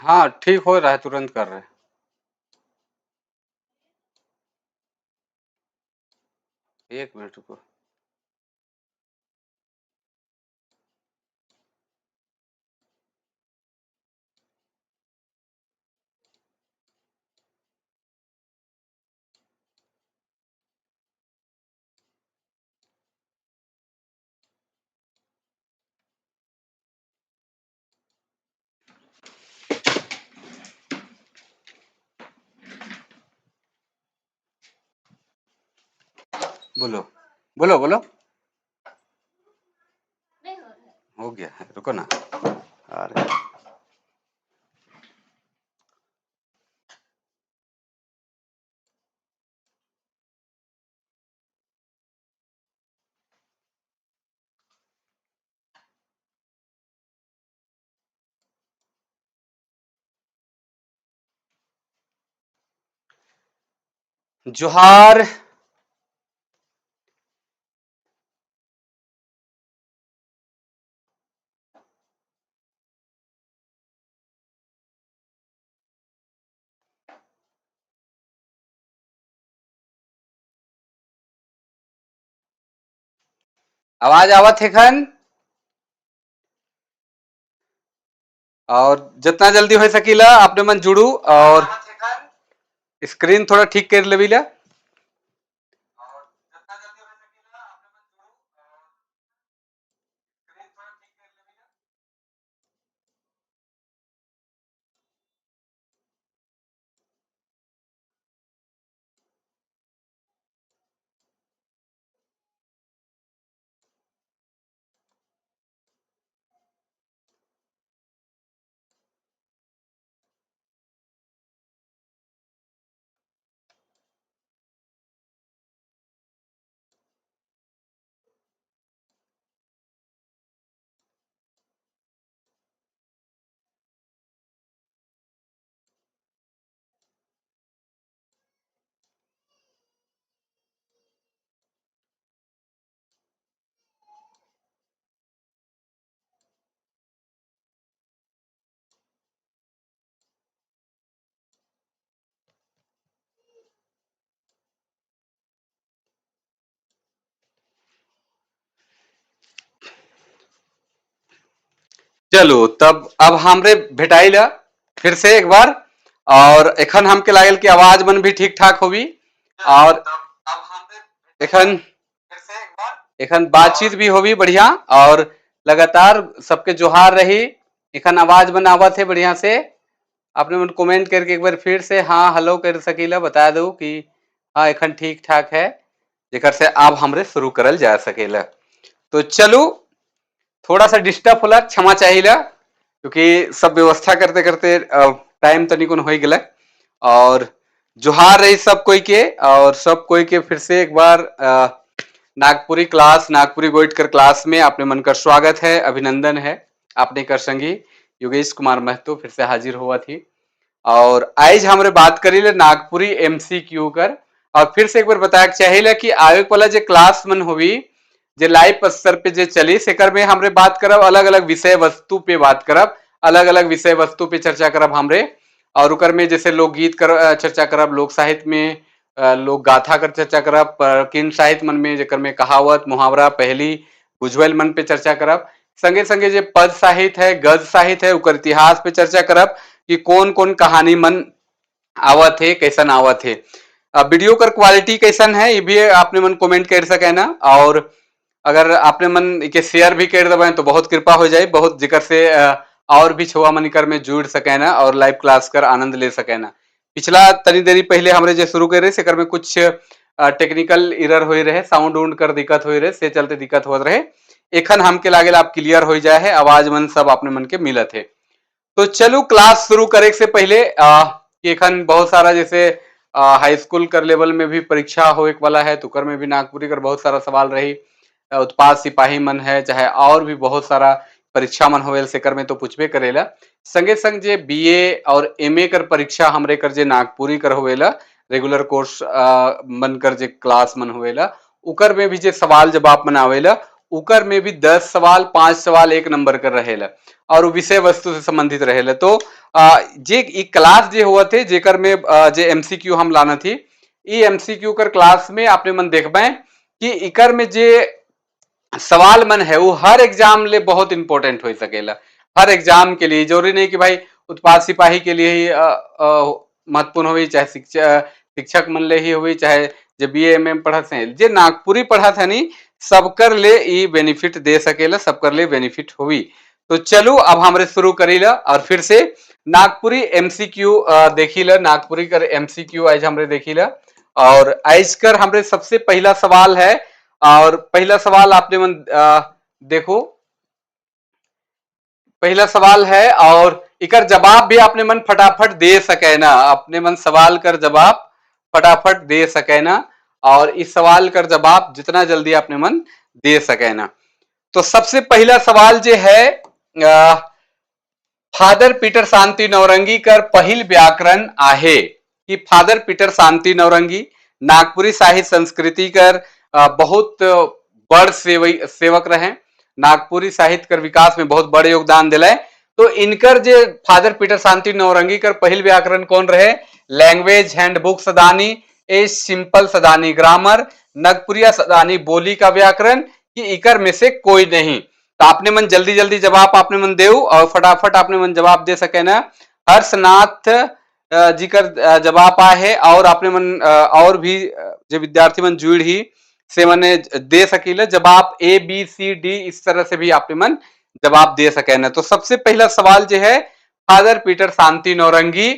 हाँ ठीक हो रहा है, तुरंत कर रहे हैं। एक मिनट रुको। बोलो बोलो बोलो। नहीं हो रहा है। हो गया है, रुको ना। अरे जोहार। आवाज आवत है खन? और जितना जल्दी हो सकीला अपने मन जुड़ू और स्क्रीन थोड़ा ठीक कर लेबीला। चलो तब अब हमरे भेटाइला फिर से एक बार। और एखन हमके लागल कि आवाज मन भी ठीक ठाक होबी और एखन एखन बातचीत भी होबी बढ़िया और लगातार सबके जोहार रही। एखन आवाज मन आवत है बढ़िया से। आपने मन कमेंट करके एक बार फिर से हाँ हेलो कर सकीला, बता दो कि हाँ एखन ठीक ठाक है, जेकर से अब हमरे शुरू करल जा सकेला। तो चलो, थोड़ा सा डिस्टर्ब होला, क्षमा चाहिला क्योंकि सब व्यवस्था करते करते टाइम तनिकुन हो गया। और जोहार रही सब कोई के और सब कोई के फिर से एक बार नागपुरी क्लास, नागपुरी गोइटकर क्लास में आपने मन का स्वागत है, अभिनंदन है। आपने कर संगी योगेश कुमार महतो फिर से हाजिर हुआ थी। और आज हमरे बात करी ले नागपुरी एमसीक्यू कर। और फिर से एक बार बताया चाहिए कि आयोग वाला जो क्लास मन होवी, जे लाइव स्तर पे जे चली, सेकर में हमरे बात करब अलग अलग विषय वस्तु पे बात करब, अलग अलग विषय वस्तु पे चर्चा करब हमरे। और उकर में जैसे लोकगीत कर चर्चा करब, लोक साहित्य में लोक गाथा कर चर्चा करब, किन साहित्य मन में जेकर में कहावत मुहावरा पहेली बुझवल मन पे चर्चा करब। संगे संगे जे पद साहित्य है, गद साहित्य है, उकर इतिहास पे चर्चा करब कि कौन कौन कहानी मन आवत है, कैसन आवत है, वीडियो कर क्वालिटी कैसन है, ये भी आपने मन कमेंट कर सके ना। और अगर आपने मन के शेयर भी कर दबाए तो बहुत कृपा हो जाए, बहुत जिक्र से और भी छुआ मन कर में जुड़ सके ना और लाइव क्लास कर आनंद ले सके ना। पिछला तनी देरी पहले हमरे जो शुरू करे से कर में कुछ टेक्निकल एरर हो रहे, साउंड उंड कर दिक्कत हो रहे, से चलते दिक्कत होत रहे। एखन हमके लागेल आप क्लियर हो जाए है, आवाज मन सब अपने मन के मिलत है। तो चलो क्लास शुरू करे से पहले एखन बहुत सारा जैसे हाई स्कूल कर लेवल में भी परीक्षा हो एक वाला है, तो कर में भी नागपुरी कर बहुत सारा सवाल रही, उत्पाद सिपाही मन है, चाहे और भी बहुत सारा परीक्षा मन होवेल सेकर में तो पूछबे करेला। संगे संग जे बीए और एमए कर परीक्षा हमरे कर जे नागपुरी कर होवेला, रेगुलर कोर्स मन कर जे क्लास मन होवेला, उकर में भी जे सवाल जवाब मन आवेला, उकर में भी 10 सवाल, 5 सवाल 1 नंबर कर रहेला और विषय वस्तु से संबंधित रहेला। तो जे ई क्लास जे हुआ थे, जेकर में जे एमसीक्यू हम लाना थी, ई एमसीक्यू कर क्लास में आपने मन देखबे कि इकर में जे सवाल मन है वो हर एग्जाम ले बहुत इंपॉर्टेंट हो सकेला। हर एग्जाम के लिए जरूरी नहीं कि भाई उत्पाद सिपाही के लिए ही महत्वपूर्ण हुई, चाहे शिक्षक मन ले ही हुई, चाहे जे बी एम एम पढ़त हैं, जे नागपुरी पढ़त है नी, सबकर ले ई बेनिफिट दे सकेला, सबकर ले बेनिफिट हुई। तो चलो अब हमरे शुरू करीला और फिर से नागपुरी एमसीक्यू देखीला। नागपुरी कर एमसीक्यू आज हमरे देखीला और आज कर हमरे सबसे पहला सवाल है और पहला सवाल आपने मन देखो, पहला सवाल है और इकर जवाब भी आपने मन फटाफट दे सके ना, अपने मन सवाल कर जवाब फटाफट दे सके ना और इस सवाल कर जवाब जितना जल्दी आपने मन दे सके ना। तो सबसे पहला सवाल जो है, फादर पीटर शांति नवरंगी कर पहिल व्याकरण आहे कि फादर पीटर शांति नवरंगी नागपुरी साहित्य संस्कृति कर बहुत बड़ सेवक रहे, नागपुरी साहित्य कर विकास में बहुत बड़े योगदान दिलाए। तो इनकर जे फादर पीटर शांति नवरंगी कर पहिल व्याकरण कौन रहे? Language handbook Sadani, a simple Sadani grammar, Nagpuriya Sadani बोली का व्याकरण कि इकर में से कोई नहीं। तो आपने मन जल्दी जल्दी जवाब आपने मन देऊ और फटाफट आपने मन जवाब दे सके ना। हर्षनाथ जी कर जवाब आए है और आपने मन और भी जो विद्यार्थी मन जुड़ ही से मने दे सकीले जवाब ए बी सी डी, इस तरह से भी आपने मन जवाब दे सके ना। तो सबसे पहला सवाल जो है, फादर पीटर शांति नौरंगी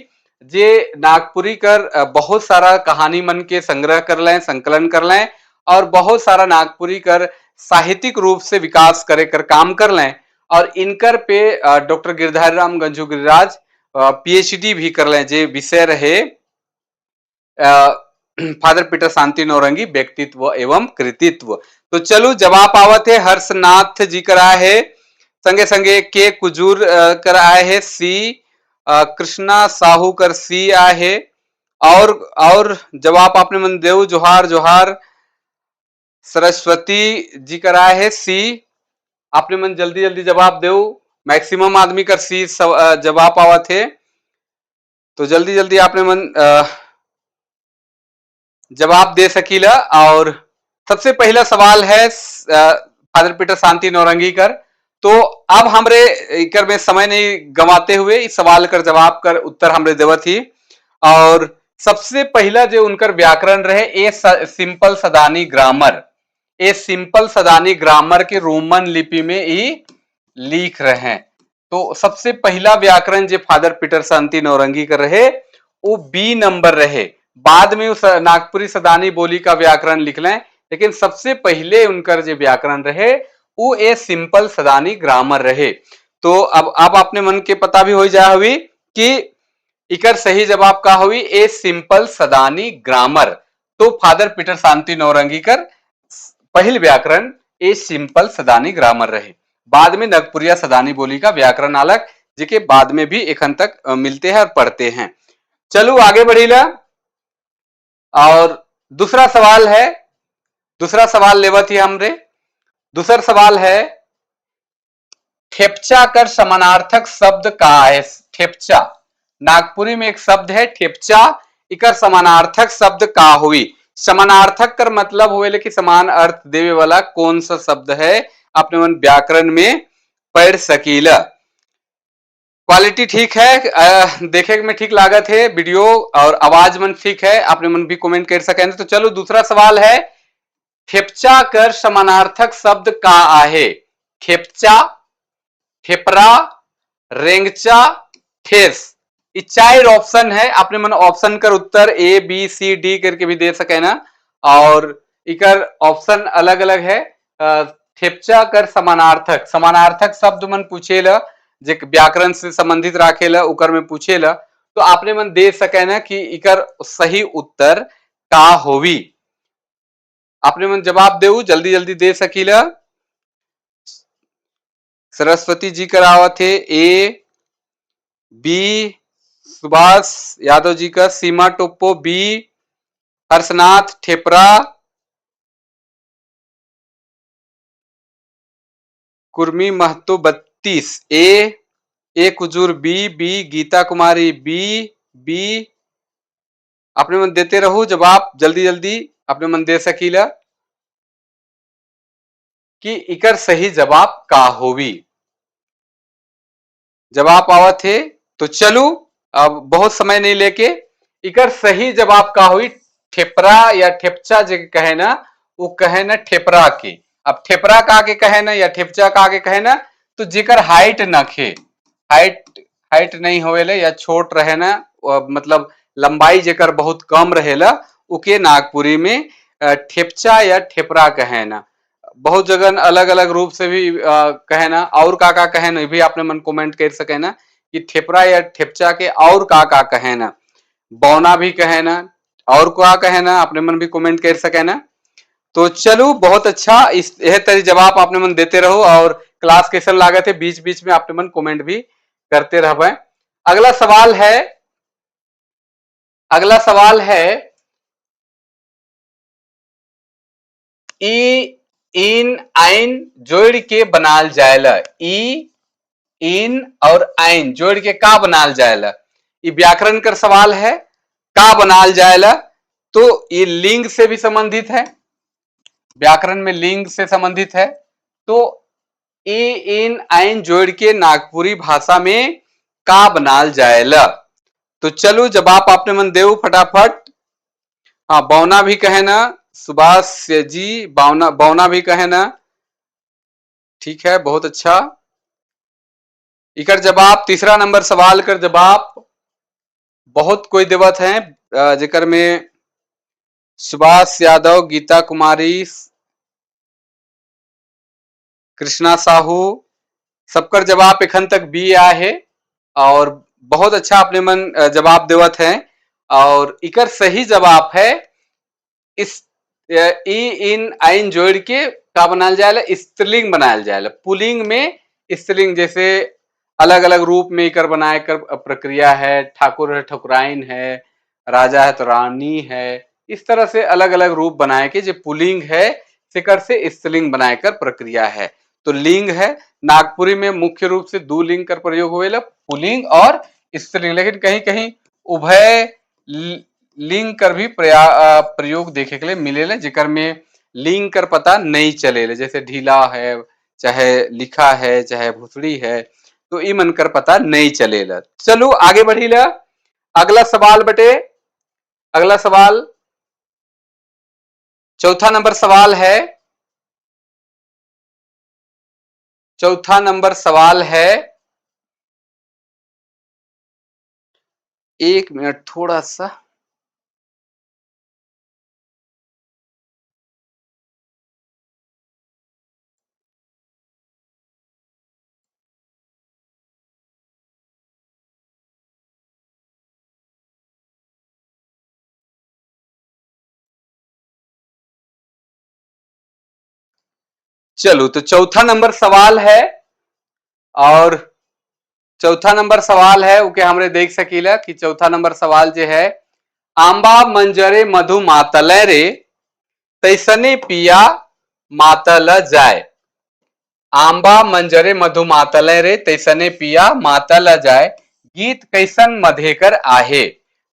जे नागपुरी कर बहुत सारा कहानी मन के संग्रह कर लें, संकलन कर लें और बहुत सारा नागपुरी कर साहित्यिक रूप से विकास करे कर काम कर लें और इनकर पे डॉक्टर गिरधारी राम गंजू गिरिराज पीएचडी भी कर लें, जे विषय रहे फादर पीटर शांति नौरंगी व्यक्तित्व एवं कृतित्व। तो चलो जवाब आवत है हर्षनाथ जी करा है, संगे संगे के कुजूर कर आए है सी, कृष्णा साहू कर सी आए है और जवाब आपने मन देव। जोहार जोहार। सरस्वती जी कर आए है सी। आपने मन जल्दी जल्दी जवाब देव, मैक्सिमम आदमी कर सी जवाब आवत है, तो जल्दी जल्दी आपने मन जवाब दे सकीला। और सबसे पहला सवाल है फादर पीटर शांति नौरंगी कर। तो अब हमरे इकर में समय नहीं गंवाते हुए इस सवाल कर जवाब कर उत्तर हमरे देवत ही। और सबसे पहला जो उनकर व्याकरण रहे a simple Sadani grammar, a simple Sadani grammar के रोमन लिपि में ही लिख रहे हैं। तो सबसे पहला व्याकरण जो फादर पीटर शांति नौरंगी कर रहे वो बी नंबर रहे। बाद में उस नागपुरी सदानी बोली का व्याकरण लिख लें, लेकिन सबसे पहले उनकर जो व्याकरण रहे वो ए सिंपल सदानी ग्रामर रहे। तो अब आपने मन के पता भी हो जा हुई कि इकर सही जवाब का हुई ए सिंपल सदानी ग्रामर। तो फादर पीटर शांति नौरंगी कर पहिल व्याकरण ए सिंपल सदानी ग्रामर रहे। बाद में नागपुरिया सदानी बोली का व्याकरण अलग जिके बाद में भी एखन तक मिलते हैं और पढ़ते हैं। चलो आगे बढ़ीला और दूसरा सवाल है, दूसरा सवाल लेवत ही हमरे। दूसरा सवाल है, ठेपचा कर समानार्थक शब्द का है? ठेपचा नागपुरी में एक शब्द है ठेपचा, इकर समानार्थक शब्द का हुई? समानार्थक कर मतलब हुए कि समान अर्थ देवे वाला कौन सा शब्द है, अपने मन व्याकरण में पढ़ सकीला। क्वालिटी ठीक है, देखे में ठीक लागत है वीडियो और आवाज मन ठीक है, आपने मन भी कमेंट कर सकें। तो चलो दूसरा सवाल है, ठेपचा कर समानार्थक शब्द का आहे? खेपचा, ठेपरा, रेंगचा, ठेस, ये चार ऑप्शन है। आपने मन ऑप्शन कर उत्तर ए बी सी डी करके भी दे सके ना और इकर ऑप्शन अलग अलग है। ठेपचा कर समानार्थक, समानार्थक शब्द मन पूछेला जे व्याकरण से संबंधित राखेला उकर में पूछेला, तो आपने मन दे सके ना कि इकर सही उत्तर का होवी। आपने मन जवाब देऊ, जल्दी जल्दी दे सकीला। सरस्वती जी करावत है ए बी, सुभाष यादव जी का सीमा टोप्पो बी, हर्षनाथ ठेपरा। Kurmi Mahato 32, A Kujur, B B Geeta Kumari, B B. अपने मन देते रहो जवाब जल्दी जल्दी, अपने मन दे सकीला कि इकर सही जवाब का होवी। जवाब आवत है तो चलू अब बहुत समय नहीं लेके इकर सही जवाब का हुई। ठेपरा या ठेपचा जे कहे ना, वो कहे ना ठेपरा के। अब ठेपरा का के कहे ना या ठेपचा का के कहे ना, तो जेकर हाइट न खे, हाइट नहीं होवेले या छोट रहे ना, मतलब लंबाई जेकर बहुत कम रहेला, उके नागपुरी में ठेपचा या ठेपरा कहे ना। बहुत जगह अलग अलग रूप से भी कहे ना, और का का कहे ना भी आपने मन कमेंट कर सके ना कि ठेपरा या ठेपचा के और का का कहे ना, बौना भी कहे ना, और का कहे ना, अपने मन भी कमेंट कर सके ना। तो चलो बहुत अच्छा, इस यह तरह जवाब आपने मन देते रहो और क्लास कैसन लागत है बीच बीच में आपने मन कमेंट भी करते रह। अगला सवाल है, अगला सवाल है ई इन आइन जोड़ के बनाल जाएला। ई इन और आइन जोड़ के का बनाल जाएला? ये व्याकरण कर सवाल है, का बनाल जाएला। तो ये लिंग से भी संबंधित है, व्याकरण में लिंग से संबंधित है। तो ई इन आइन जोड़ के नागपुरी भाषा में का बनाल जाएला? तो चलो जवाब आपने मन देऊ फटाफट। हाँ, बौना भी कहे ना सुभाष जी, बौना बौना भी कहे ना, ठीक है, बहुत अच्छा। इकर जवाब तीसरा नंबर सवाल कर जवाब बहुत कोई देवत है, जिकर में सुभाष यादव, गीता कुमारी, कृष्णा साहू, सबकर जवाब एखन तक बी आया है और बहुत अच्छा अपने मन जवाब देवत हैं। और इकर सही जवाब है इस ई इन आइन जोड़ के का बनाल जाएला? स्त्रीलिंग बनाल जाएला। पुलिंग में स्त्रीलिंग, जैसे अलग अलग रूप में इकर बनाए कर प्रक्रिया है। ठाकुर है ठकुराइन है, राजा है तो रानी है, इस तरह से अलग अलग रूप बनाए के जो पुलिंग है सिकर से स्त्रीलिंग बनाए कर प्रक्रिया है। तो लिंग है, नागपुरी में मुख्य रूप से दो लिंग कर प्रयोग हुए, पुलिंग और स्त्रीलिंग, लेकिन कहीं कहीं उभय लिंग कर भी प्रयोग देखे के लिए मिले, जिकर में लिंग कर पता नहीं चले, जैसे ढीला है, चाहे लिखा है, चाहे भुसड़ी है, तो ई मन कर पता नहीं चलेला। चलो आगे बढ़ीला, अगला सवाल बटे, अगला सवाल चौथा नंबर सवाल है, चौथा नंबर सवाल है, एक मिनट थोड़ा सा, चलो तो चौथा नंबर सवाल है, और चौथा नंबर सवाल है ओके हमरे देख सकीला कि चौथा नंबर सवाल जो है, आंबा मंजरे मधु मातले रे तैसने पिया मातल जाए। आंबा मंजरे मधु मातले रे तैसने पिया मातल जाए, गीत कैसन मधेकर आहे।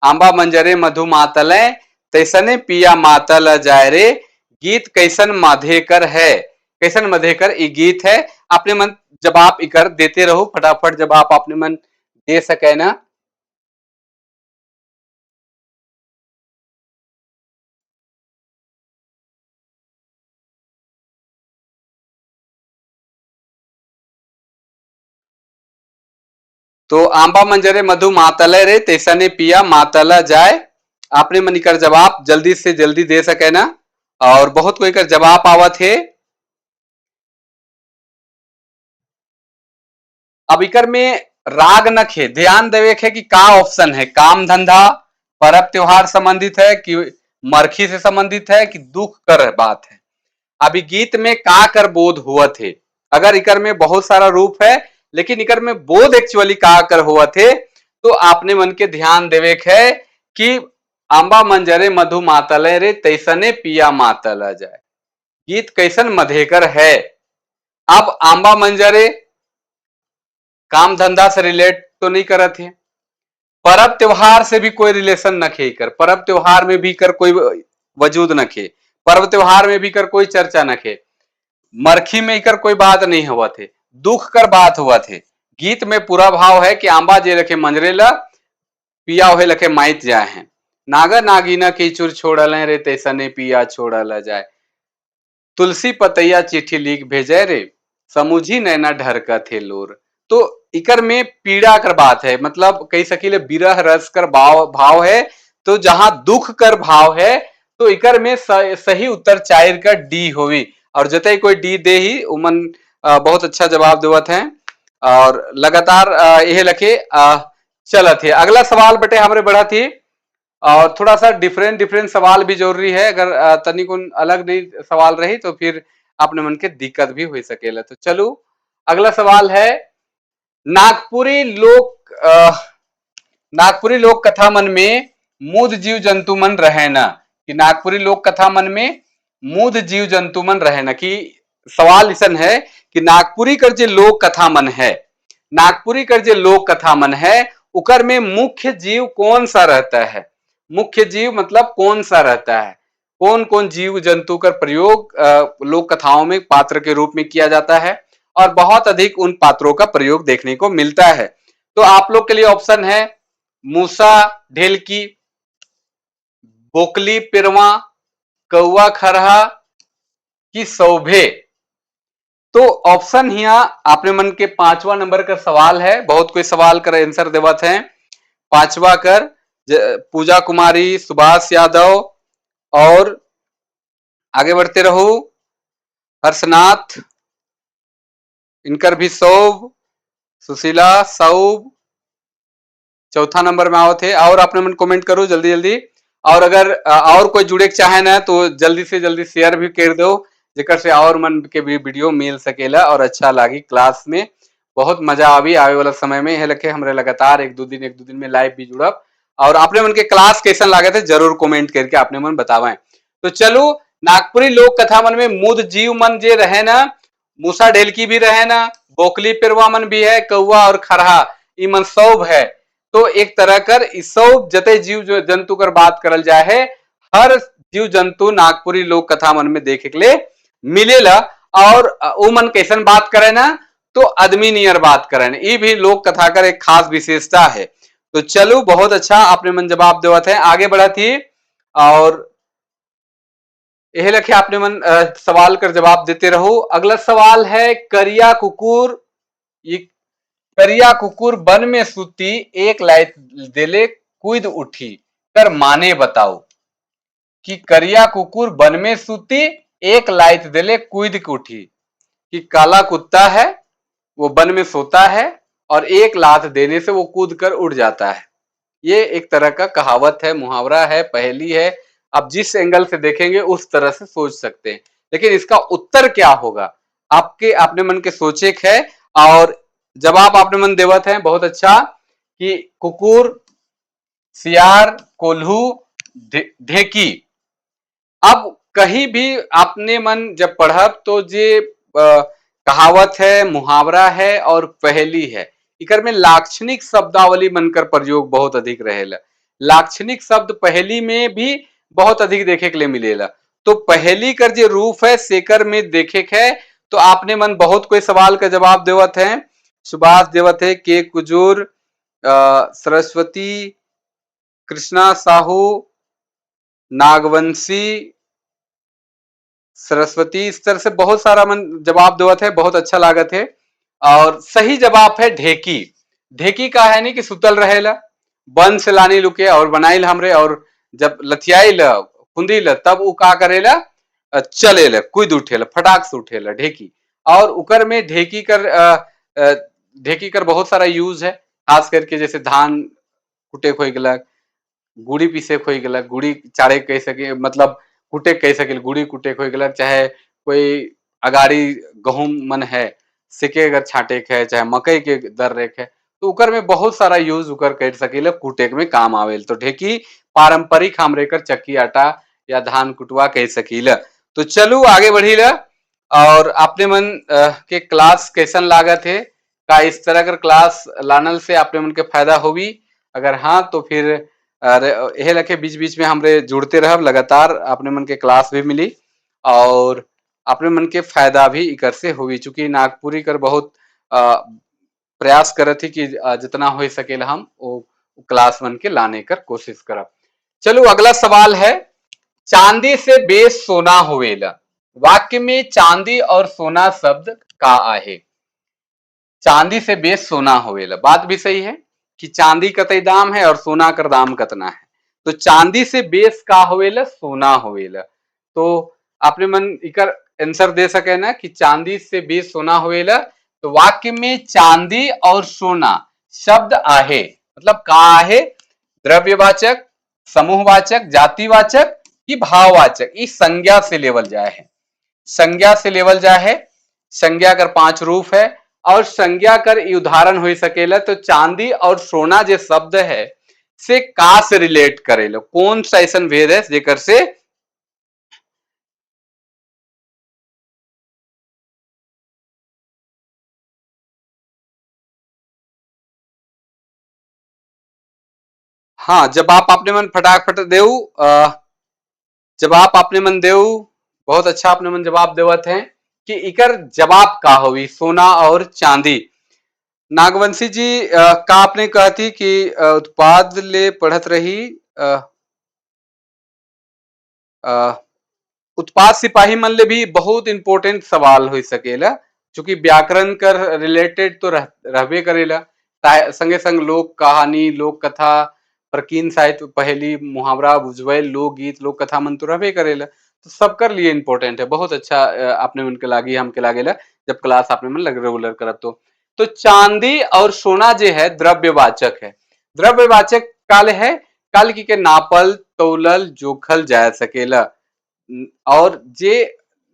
आंबा मंजरे मधु मातले तैसने पिया मातल जाए रे, गीत कैसन मधेकर है, कैसन मधेकर ये गीत है। अपने मन जवाब इकर देते रहो फटाफट, जब आप अपने मन दे सके ना। तो आंबा मंजरे मधु मातले रे तैसने पिया मातला जाए, आपने मन इकर जवाब जल्दी से जल्दी दे सके ना। और बहुत कोई कर जवाब आवत है। अब इकर में राग न खे, ध्यान देवे है कि का ऑप्शन है, काम धंधा पर्व त्योहार संबंधित है कि मरखी से संबंधित है कि दुख कर बात है। अभी गीत में का कर बोध हुआ थे, अगर इकर में बहुत सारा रूप है लेकिन इकर में बोध एक्चुअली का कर हुआ थे, तो आपने मन के ध्यान देवे है कि आंबा मंजरे मधु मातले रे तैसने पिया मातला जाए, गीत कैसन मधेकर है। अब आंबा मंजरे काम धंधा से रिलेट तो नहीं करत है, परब त्योहार से भी कोई रिलेशन न खे कर, परब त्योहार में भी कर कोई वजूद न खे, पर्व त्योहार में भी कर कोई चर्चा न खे, मरखी में कर कोई बात नहीं हुआ थे, दुख कर बात हुआ थे। गीत में पूरा भाव है कि आंबा जे रखे मंजरे ला पिया होए लखे माइत जाए हैं, नागा नागिना की चुर छोड़ल रे तैसने पिया छोड़ल जाए, तुलसी पतैया चिट्ठी लिख भेजे रे समुझी नैना ढरकत थे लोर। तो इकर में पीड़ा कर बात है, मतलब कही सकीले विरह रस कर भाव भाव है। तो जहां दुख कर भाव है तो इकर में सही उत्तर चार का डी होवी। और जते कोई डी दे ही उमन बहुत अच्छा जवाब देवत हैं और लगातार यह लखे चलत है। अगला सवाल बटे हमरे बढ़ा थी और थोड़ा सा डिफरेंट डिफरेंट सवाल भी जरूरी है। अगर तनिकुन अलग नहीं सवाल रही तो फिर अपने मन के दिक्कत भी हो सकेला। तो चलो अगला सवाल है, नागपुरी लोक कथा मन में मूद जीव जंतु मन रहे ना, कि नागपुरी लोक कथा मन में मूद जीव जंतु मन रहे ना। कि सवाल इसन है कि नागपुरी कर जे लोक कथा मन है, नागपुरी कर जे लोक कथा मन है उकर में मुख्य जीव कौन सा रहता है? मुख्य जीव मतलब कौन सा रहता है, कौन कौन जीव जंतु का प्रयोग लोक कथाओं में पात्र के रूप में किया जाता है और बहुत अधिक उन पात्रों का प्रयोग देखने को मिलता है। तो आप लोग के लिए ऑप्शन है मूसा ढेलकी, बोकली पिरवा, कौआ खरहा की सौभे। तो ऑप्शन हिया आपने मन के पांचवा नंबर का सवाल है, बहुत कोई सवाल कर आंसर देवत हैं। पांचवा कर पूजा कुमारी, सुभाष यादव और आगे बढ़ते रहो हर्षनाथ, इनकर भी सौभ, सुशीला सौब चौथा नंबर में आओ थे। और आपने मन कमेंट करो जल्दी जल्दी, और अगर और कोई जुड़े के चाहे ना तो जल्दी से जल्दी शेयर भी कर दो, जेकर से और मन के भी वीडियो मिल सकेला और अच्छा लागी क्लास में बहुत मजा आवी आवे वाला समय में। यह लखे हमरे लगातार एक दो दिन में लाइव भी जुड़ब और आपने मन के क्लास कैसन लागत है जरूर कमेंट करके आपने मन बतावें। तो चलो नागपुरी लोक कथा मन में मुद जीव मन जे रहे ना, मूसा ढेलकी भी रहे ना, बोकली पेरवा मन भी है, कौआ और खरहा ई मन सौभ है। तो एक तरह कर इस सौभ जते जीव जो जंतु कर बात करल जाए है, हर जीव जंतु नागपुरी लोक कथा मन में देखे के लिए मिलेला। और ओ मन कैसन बात करे ना तो आदमी नियर बात करे ना, ये भी लोक कथा कर एक खास विशेषता है। तो चलो बहुत अच्छा आपने मन जवाब देवत है, आगे बढ़ा थी और यह लखे आपने मन सवाल कर जवाब देते रहो। अगला सवाल है, करिया कुकुर, ये करिया कुकुर वन में सुती एक लाइत देले कूद उठी कर माने बताओ। कि करिया कुकुर वन में सुती एक लाइत देले कूद के उठी, कि काला कुत्ता है वो वन में सोता है और एक लात देने से वो कूद कर उड़ जाता है। ये एक तरह का कहावत है, मुहावरा है, पहेली है। आप जिस एंगल से देखेंगे उस तरह से सोच सकते हैं, लेकिन इसका उत्तर क्या होगा आपके अपने मन के सोचे है और जवाब आपने मन देवत है बहुत अच्छा कि कुकुर, सियार, कोल्हू, ढेकी। अब कहीं भी आपने मन जब पढ़ब तो जे कहावत है, मुहावरा है और पहेली है, इकर में लाक्षणिक शब्दावली बनकर प्रयोग बहुत अधिक रहेला। लाक्षणिक शब्द पहेली में भी बहुत अधिक देखे के लिए मिलेला। तो पहेली कर जो रूप है सेकर में देखे के है। तो आपने मन बहुत कोई सवाल का जवाब देवत है, सुभाष देवत है, के कुजूर, सरस्वती, कृष्णा साहू, नागवंशी, सरस्वती, इस तरह से बहुत सारा मन जवाब देवत है, बहुत अच्छा लागत है। और सही जवाब है ढेकी। ढेकी का है नहीं कि सुतल रहेला, बन से लानी लुके और बनाइल हमरे और जब लथियाइल खुंदील तब उ का करेला चलेला, कूद उठेला, फटाक से उठेला ढेकी। और उकर में ढेकी कर बहुत सारा यूज है, खास करके जैसे धान कुटे हो गलक, गुड़ी पीसे हो गलक, गुड़ी चारे कह सके मतलब कुटे कह सके, गुड़ी कुटे हो गलक, चाहे कोई अगाड़ी गहूम मन है सिके अगर छाटे के है, चाहे मकई के दर रेख है, तो उकर में बहुत सारा यूज उकर कर सकेला, कुटे में काम आवेल। तो ढेकी पारंपरिक हमरे कर चक्की आटा या धान कुटवा कह सकीला। तो चलो आगे बढ़ीला और आपने मन के क्लास कैसन लागत है, का इस तरह कर क्लास लानल से आपने मन के फायदा होवी? अगर हाँ तो फिर एहे लखे बीच बीच में हमरे जुड़ते रहब लगातार, आपने मन के क्लास भी मिली और आपने मन के फायदा भी इकर से होवी। चूंकि नागपुरी कर बहुत प्रयास करत ही कि जितना हो सकेला हम वो क्लास मन के लाने कर कोशिश करब। चलो अगला सवाल है, चांदी से बेस सोना होवेला, वाक्य में चांदी और सोना शब्द का आहे? चांदी से बेस सोना होवेला, बात भी सही है कि चांदी कतई दाम है और सोना कर दाम कतना है, तो चांदी से बेस का होवेला? सोना होवेला। तो आपने मन इकर आंसर दे सके ना कि चांदी से बेस सोना होवेला, तो वाक्य में चांदी और सोना शब्द आहे, मतलब का आहे? द्रव्यवाचक, समूहवाचक, जातिवाचक कि भाववाचक? इस संज्ञा से लेवल जाए है, संज्ञा से लेवल जाए है। संज्ञा कर 5 रूप है और संज्ञा कर उदाहरण हो सकेला। तो चांदी और सोना जो शब्द है से का से रिलेट करेला, कौन सा ऐसा भेद है जेकर से हाँ जब आप अपने मन फटाफट देऊ, जब आप अपने मन देऊ, बहुत अच्छा अपने मन जवाब देवत हैं कि इकर जवाब का होवी सोना और चांदी। नागवंशी जी का आपने कहती कि उत्पाद ले पढ़त रही, उत्पाद सिपाही मन ले भी बहुत इंपॉर्टेंट सवाल हो सकेला, चूंकि व्याकरण कर रिलेटेड तो रहबे करेला, संगे संग लोक कहानी, लोक कथा, प्रकीन साहित्य, पहेली, मुहावरा, बुझवेल, लोकगीत, लोक कथा मन तो रहबे करेला, तो सब कर लिए इंपॉर्टेंट है। बहुत अच्छा आपने मन के लागी, हमके लागेला जब क्लास आपने मन लग रेगुलर करब तो चांदी और सोना जो है द्रव्यवाचक है। द्रव्यवाचक काल है, काल की के नापल तौलल जोखल जा सकेला और जे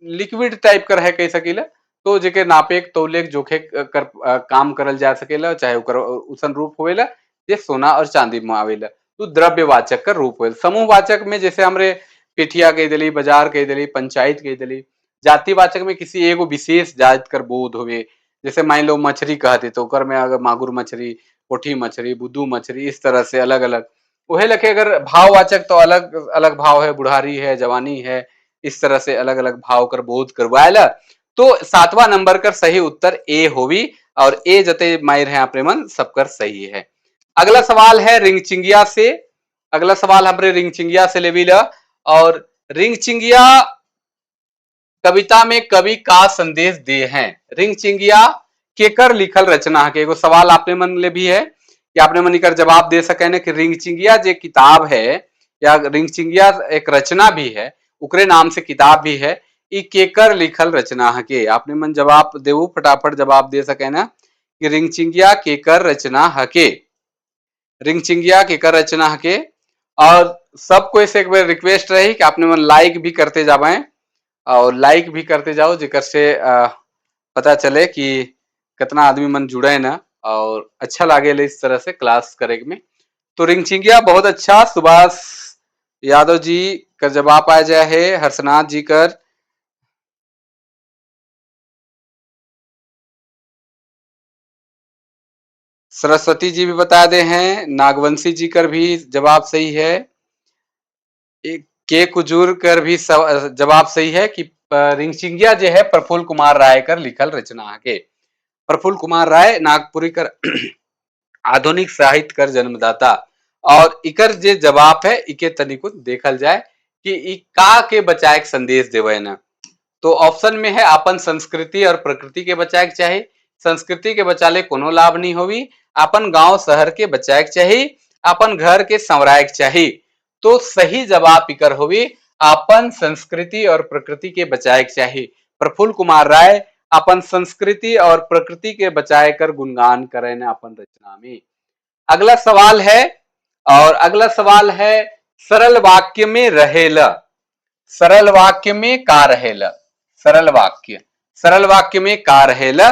लिक्विड टाइप कर है कह सकेला, तो जेके नापे तौले जोखे कर काम करल जा सकेला, चाहे ओकर उसन रूप होवेला जे सोना और चांदी में आवेला, तो द्रव्यवाचक का रूप होवेला। समूहवाचक में जैसे हमरे पिठिया कह दिली, बाजार कह दिली, पंचायत कह दिली। जातिवाचक में किसी एगो विशेष जात कर बोध होवे, जैसे मान लो मछली कहते तो ओकर में अगर मागुर मछली, पोठी मछली, बुद्धू मछली, इस तरह से अलग अलग। वही लखे अगर भाववाचक तो अलग अलग भाव है, बुढ़ारी है, जवानी है, इस तरह से अलग अलग भाव कर बोध करवाएला। तो 7वां नंबर कर सही उत्तर ए होवी और ए जते माहिर है आपरे मन सबकर सही है। अगला सवाल है रिंगचिंगिया से। अगला सवाल हमरे रिंगचिंगिया से लेवी ला, और रिंगचिंगिया कविता में कवि का संदेश दे हैं। रिंगचिंगिया केकर लिखल रचना है, एगो सवाल आपने मन ले भी है कि आपने मन इकर जवाब दे सके ना कि रिंगचिंगिया जे किताब है या रिंगचिंगिया एक रचना भी है, उकरे नाम से किताब भी है, ई केकर लिखल रचना है के? आपने मन जवाब देऊ, फटाफट जवाब दे सके ना कि रिंगचिंगिया केकर रचना हके, रिंगचिंगिया केकर रचना हके। और सबको इसे एक बार रिक्वेस्ट रही कि आपने मन लाइक भी करते जावें और लाइक भी करते जाओ, जेकर से पता चले कि कितना आदमी मन जुड़े ना और अच्छा लागे ले इस तरह से क्लास करे में। तो रिंगचिंगिया बहुत अच्छा, सुभाष यादव जी का जवाब आ जाए है, हर्षनाथ जी कर, सरस्वती जी भी बता दे हैं, नागवंशी जी कर भी जवाब सही है, एक के कुजूर कर भी जवाब सही है कि रिंगचिंगिया जो है प्रफुल्ल कुमार राय कर लिखल रचना के। प्रफुल्ल कुमार राय नागपुरी कर आधुनिक साहित्य कर जन्मदाता। और इकर जे जवाब है इके तनिको देखल जाए कि इ का के बचाए के संदेश देवे ना। तो ऑप्शन में है अपन संस्कृति और प्रकृति के बचाए के चाही, संस्कृति के बचाले कोनो लाभ नहीं होवी, अपन गांव शहर के बचाए के चाही, अपन घर के संवराए के चाही। तो सही जवाब इकर होवी अपन संस्कृति और प्रकृति के बचाए के चाही। प्रफुल्ल कुमार राय अपन संस्कृति और प्रकृति के बचाए कर गुणगान करें न अपन रचना में। अगला सवाल है, और अगला सवाल है सरल वाक्य में रहेला, सरल वाक्य में का रहेला, सरल वाक्य, सरल वाक्य में का रहेला।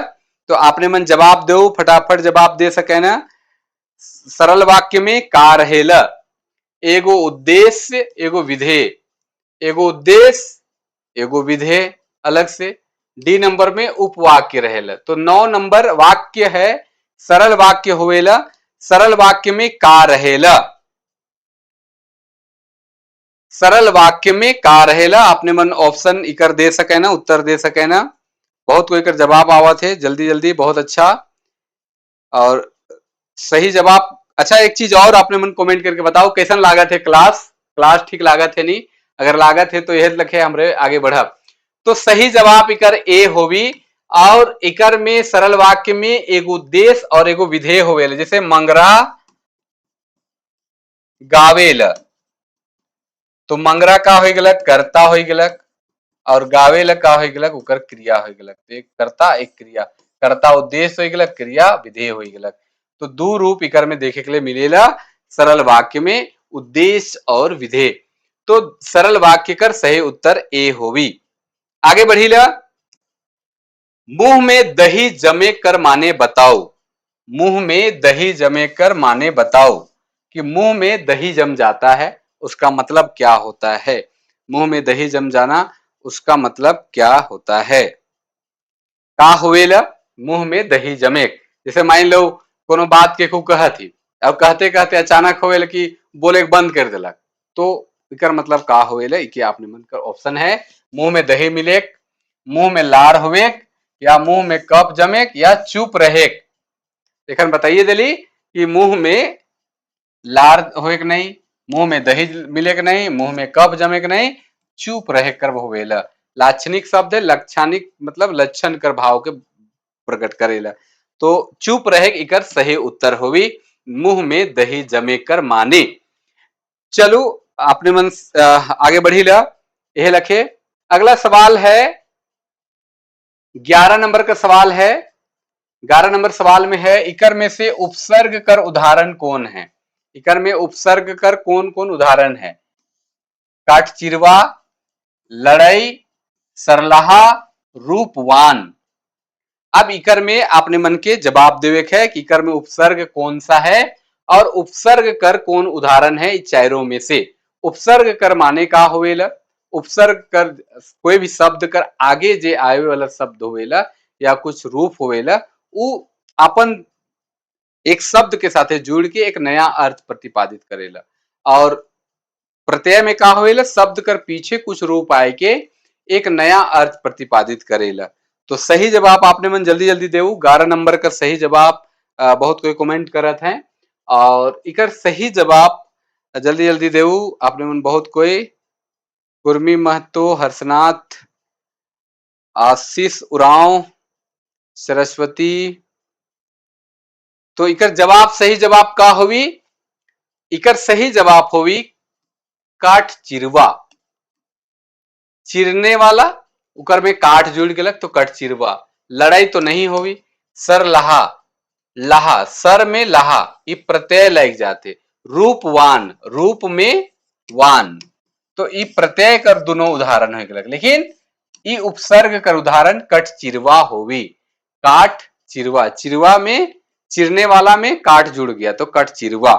तो आपने मन जवाब दो, फटाफट जवाब दे सके ना। सरल वाक्य में का रहेला, एगो उद्देश्य एगो विधेय, एगो उद्देश्य एगो विधेय अलग से, डी नंबर में उपवाक्य रहेला। तो 9 नंबर वाक्य है, सरल वाक्य होवेला। सरल वाक्य में का रहेला? सरल वाक्य में का रहेला? आपने मन ऑप्शन इकर दे सके ना, उत्तर दे सके ना। बहुत कोई कर जवाब आवत है जल्दी जल्दी, बहुत अच्छा और सही जवाब। अच्छा, एक चीज और आपने मन कमेंट करके बताओ, कैसन लागत है क्लास? क्लास ठीक लागत है नहीं? अगर लागत है तो यह लखे हमरे आगे बढ़ब। तो सही जवाब इकर ए होवी। और इकर में सरल वाक्य में एगो उद्देश्य और एगो विधेय होवेला। जैसे मंगरा गावेल, तो मंगरा का हो गलक? कर्ता हो गलक। और गावेल का हो गलक? ओकर क्रिया हो गलक। तो एक कर्ता, एक क्रिया। कर्ता उद्देश्य हो गलक, क्रिया विधेय हो गलक। तो दो रूप इकर में देखे के लिए मिलेला सरल वाक्य में, उद्देश्य और विधेय। तो सरल वाक्य कर सही उत्तर ए होवी। आगे बढ़ीला। मुंह में दही जमे कर माने बताओ। मुंह में दही जमे कर माने बताओ कि मुंह में दही जम जाता है, उसका मतलब क्या होता है? मुंह में दही जम जाना, उसका मतलब क्या होता है? का होवेला मुंह में दही जमे? जैसे मान लो कोनो बात के को कहत ही अब कहते कहते अचानक होवेला कि बोले के बंद कर देलक, तो एकर मतलब का होवेला? कि आपने मन कर ऑप्शन है, मुंह में दही मिले, मुंह में लार होवे, या मुंह में कफ जमे, या चुप रहे। एखन बताइए दिली कि मुंह में लार होए के नहीं, मुंह में दही मिले के नहीं, मुंह में कफ जमे के नहीं, चुप रहे कर होवेला। लाक्षणिक शब्द है, लक्षणिक मतलब लक्षण कर भाव के प्रकट करेला। तो चुप रहे इकर सही उत्तर होवी, मुंह में दही जमे कर माने। चलो, आपने मन आगे बढ़ी ला। यह लखे अगला सवाल है, 11 नंबर का सवाल है। 11 नंबर सवाल में है, इकर में से उपसर्ग कर उदाहरण कौन है? इकर में उपसर्ग कर कौन कौन उदाहरण है? काटचिरवा, लड़ई, सरलाहा, रूपवान। अब इकर में आपने मन के जवाब देवे है कि इकर में उपसर्ग कौन सा है और उपसर्ग कर कौन उदाहरण है चारों में से। उपसर्ग कर माने का होवेला? उपसर्ग कर कोई भी शब्द कर आगे जे आवे वाला शब्द होवेला या कुछ रूप होवेला, उ अपन एक शब्द के साथे जुड़ के एक नया अर्थ प्रतिपादित करेला। और प्रत्यय में का होवेला? शब्द कर पीछे कुछ रूप आए के एक नया अर्थ प्रतिपादित करेला। तो सही जवाब आपने मन जल्दी जल्दी देऊ। 11 नंबर का सही जवाब, बहुत कोई कमेंट करत हैं और इकर सही जवाब जल्दी जल्दी देऊ आपने मन। बहुत कोई, कुर्मी महतो, हर्षनाथ, आशीष उरांव, सरस्वती। तो इकर जवाब, सही जवाब का होवी? इकर सही जवाब होवी काठ चिरवा। चिरने वाला, उकर में काठ जुड़ गलक तो कट चिरवा। लड़ाई तो नहीं होवी। सर लहा, लहा, सर में लहा, ये प्रत्यय लग जाते। रूपवान, रूप में वान, तो ई प्रत्यय कर दोनों उदाहरण हो गलक, लेकिन ई उपसर्ग कर उदाहरण कट चिरवा होवी। काठ चिरवा, चिरवा में, चिरने वाला में काठ जुड़ गया तो कट चिरवा।